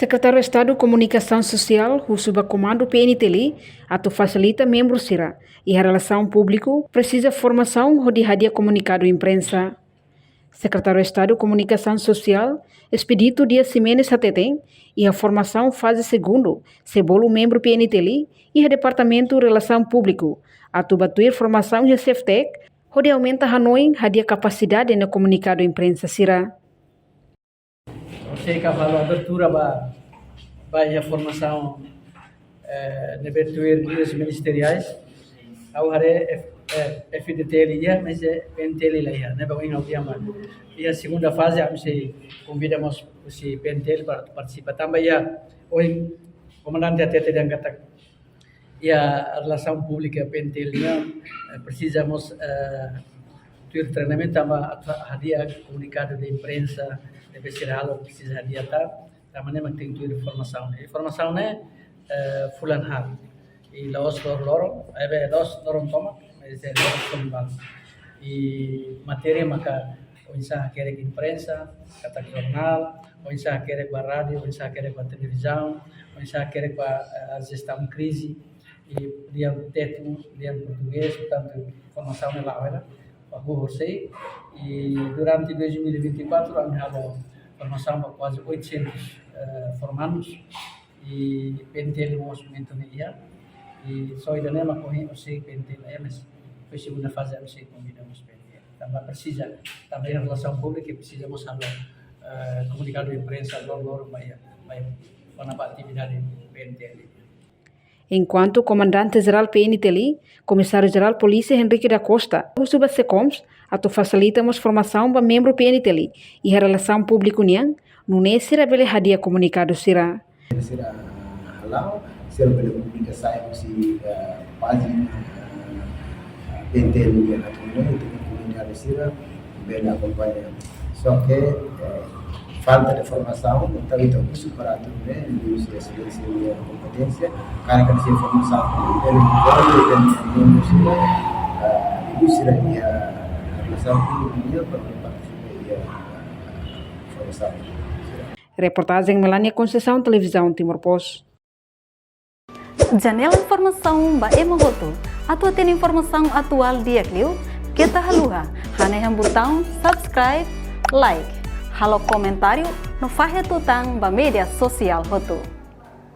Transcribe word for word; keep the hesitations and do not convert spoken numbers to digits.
Sekretáriu Estadu Komunikasaun Sosiál husu ba Komandu P N T L atu fasilita membru sira iha relasaun públiku presiza formasaun hodi hadi'a komunikadu imprensa. Sekretáriu Estadu Komunikasaun Sosiál, Expedito Dias Ximenes hateten, iha formasaun faze segundu sei bolu membru P N T L iha Departamentu Relasaun Públiku atu bá tuir formasaun iha Ceftek, hodi aumenta hanoin hadi'a kapasidade no komunikadu imprensa sira. Sei ka halo abertura ba, ba iha formasaun, eh, ne'ebé tuir guias ministeriais. Ha'u haree F-, eh, F D T L iha, mas, eh, P N T L la iha. Ne'ebé ohin ha'u dehan ba, iha segunda faze, ami sei konvida mós husi P N T L para partisipa. Tanba iha, ohin komandante hateten dehan katak iha relasaun públika P N T L nian, eh, presiza mós, eh, tuir treinamentu tanba atu hadi'a komunikadu de imprensa, ne'ebé sira halo presiza hadi'a tan, tanba ne'e mak tenke tuir formasaun ne'e. Formasaun ne'e, eh, fulan haat. I la'ós lor-loron, eh, be, la'ós loron tomak, mas, eh, loron tomak. I matéria maka oinsá hakerek imprensa, katak jornál, oinsá hakerek ba rádiu, oinsá hakerek ba televizaun, oinsá hakerek ba, eh, jestaun krize, i lian Tetun, lian portugés, portantu, formasaun ne'e la'o hela, ba horisehik, i durante dois mil e vinte e quatro, ami halo formasaun ba kuaze oitocentos, eh, formandos, i P N T L mós momentu ne'e iha, i só ida-ne'e mak ohin husik P N T L, eh, mas foin segunda faze ami sei konvida mós P N T L. Tanba presiza, tanba iha relasaun públika presiza mós halo, eh, komunikadu imprensa lor-loron ba iha, ba iha, kona-ba atividade P N T L. Enkuantu Komandante Jerál P N T L, Komisáriu Jerál Polísia Henrique da Costa, husu ba SECOMS atu fasilita mós formasaun ba membru P N T L iha relasaun públiku nian, nune'e sira bele hadi'a komunikadu sira. Sira hala'o, sira bele publika sai husi, eh, pájina, eh, P N T L nian atu nune'e, atu komunidade sira bele akompaña. Só ke, eh, falta de formasaun, entaun ita husu para atu nune'e, liuhusi exelénsia ninia kompeténsia, karik iha formasaun, bele envolve, bele envolve sira, eh, liuhusi sira-nia relasaun públiku nian, para partisipa iha, eh, formasaun. Reportajen Melania Conceição, Televizaun Timor Post. Janela informasaun ba ema hotu. Atu hatene informasaun atuál di'ak liu, keta haluha hanehan butaun subscribe, like, halo komentáriu no fahe tutan ba média sosiál hotu.